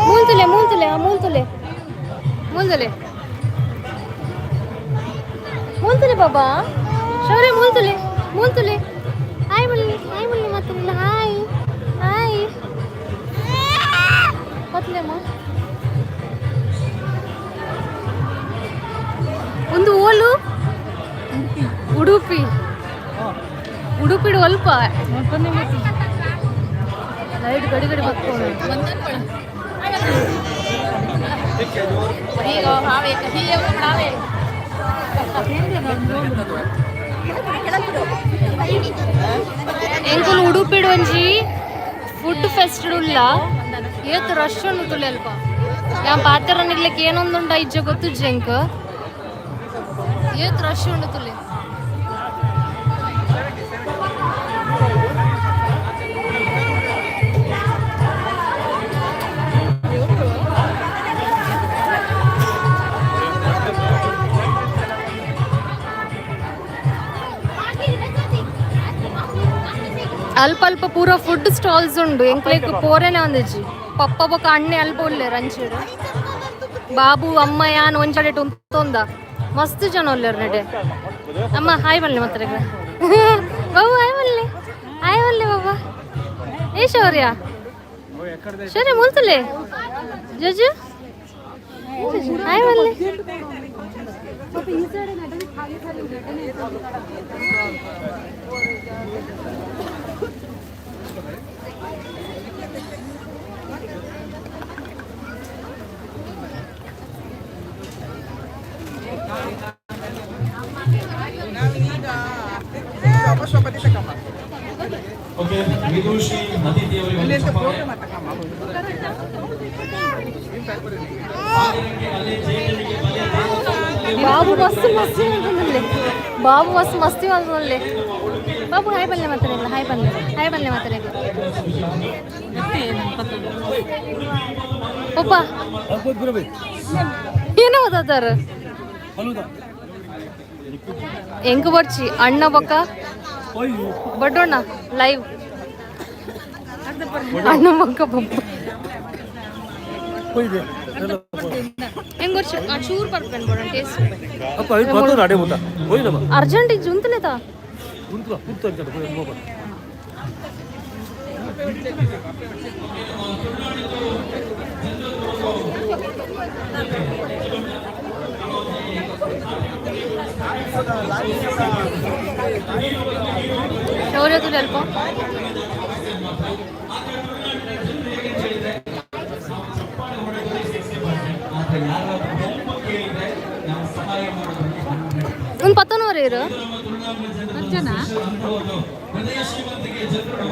ಮೂಲ್ತುಲೆ, ಮೂಲ್ತುಲೆ, ಮೂಲ್ತುಲೆ, ಮೂಲ್ತುಲೆ, ಮೂಲ್ತುಲೆ ಬಾಬಾ. ಶೌರ್ಯ, ಮೂಲ್ತುಲೆ, ಮೂಲ್ತುಲೆ. ಹಾಯ್ ಮಲ್ಲಿ, ಹಾಯ್ ಮಲ್ಲಿ. ಮತ್ತೆ hi, hi. ಪತ್ಲೆಮ್ಮ. ಒಂದು ಓಲು? ಉಡುಪಿ. ಉಡುಪಿಡು ಅಲ್ಪ ಲೈಟ್ ಗಡಿ ಗಡಿ ಬತ್ಕೊಂಡು. ಎಂಕುಲು ಉಡುಪಿಡು ಒಂಜಿ ಫುಡ್ ಫೆಸ್ಟ್ ಉಲ್ಲ. ಏತ್ ರಶ್ ಉಂಡು ತುಲೆ ಅಲ್ಪ. ಯಾನ್ ಪಾತೆರ ನಿಗ್ಲಿಕ್ಕೆ ಏನೊಂದುಂಡ ಇಜ್ಜ ಗೊತ್ತುಜ್ಜಿ ಎಂಕ್. ಏತ್ ರಶ್ ಉಂಡು ತುಲೆ. ಅಲ್ಪ ಅಲ್ಪ ಪೂರ ಫುಡ್ ಸ್ಟಾಲ್ಸ್ ಉಂಡು. ಎಂಕ್ಲೆಗ್ ಪೋರೆನೆ ಒಂದಿಜ್ಜಿ. ಪಪ್ಪ ಬೊಕ ಅಣ್ಣೆ ಅಲ್ಪ ಉಲ್ಲೆರ್ ಅಂಚಿಡ್. ಬಾಬು, ಅಮ್ಮ, ಯಾನ್ ಒಂಜಡೆಟ್ ಉಂತೊಂದ. ಮಸ್ತ್ ಜನ ಉಲ್ಲೆರ್ ನೆಡೆ. ಅಮ್ಮ, ಹಾಯ್ ಬಲ್ಲೆ ಮಾತ್ರ. ಬಾಬು, ಹಾಯ್ ಬಲ್ಲೆ, ಹಾಯ್ ಬಲ್ಲೆ ಬಾಬಾ. ಏ ಶೌರ್ಯ, ಶೌರ್ಯ, ಮೂಲ್ತಲೆ. ಜೋಜು, ಹಾಯ್ ಬಲ್ಲೆ. ಓಕೆ, ವಿದೂಷಿ ಅತಿಥಿ ಅವರಿಗೆ ಒಂದು ಚಪ್ಪಾಳೆ. ಸಾವಿರಕ್ಕೆ ಅಲೆ, ಜೇಡರಿಗೆ ಬಲೆ, ದೇವತೆಗಳಿಗೆ. ಬಾಬು ಮಸ್ತ್ ಮಸ್ತಿ ಮಾಡ್ತಾನಲ್ಲಿ. ಬಾಬು ಮಸ್ತ್ ಮಸ್ತಿ ಮಾಡ್ತಾನಲ್ಲಿ. ಬಾಬು, ಹಾಯ್ ಬಲ್ಲೆ ಮಾತಾಡಿಲ್ಲ. ಹಾಯ್ ಬಲ್ಲೆ, ಹಾಯ್ ಬಲ್ಲೆ ಮಾತಾಡಿಲ್ಲ. ಪಪ್ಪ, ಏನೋ ಓದಾತಾರ? ಎಂಕ್ ಬರ್ಚಿ, ಅಣ್ಣ ಬೊಕ್ಕ ಬಡ್ಡೋಣ ಲೈವ್. ಅಣ್ಣ ಬೊಕ್ಕ ಪಪ್ಪ. ಹೆಂಗ್ ವರ್ಷ ಆ ಚೂರು ಬರ್ಪೇನು ಬೋಡ ಟೇಸ್ಟ್. ಅರ್ಜೆಂಟ್ ಇಜ್ಜಿ, ಉಂತಲೇತಾ. ಶೌರ್ಯ ತುಲೆ ಅಲ್ಪ. ಆದ್ರೆ ಯಾರಾದ್ರೂ ಹೆಲ್ಪ್ ಕೇಳಿದ್ರೆ ನಾವು ಸಹಾಯ ಮಾಡೋದಕ್ಕೆ ಒಂದು ಪತ್ತೊನವರೆ ಇರು. ನಮ್ಮ ತುಳುನಾಡಿನ ಜನರ ಒಂದು ಹೃದಯ ಶ್ರೀಮಂತಿಕೆ ಜನರು.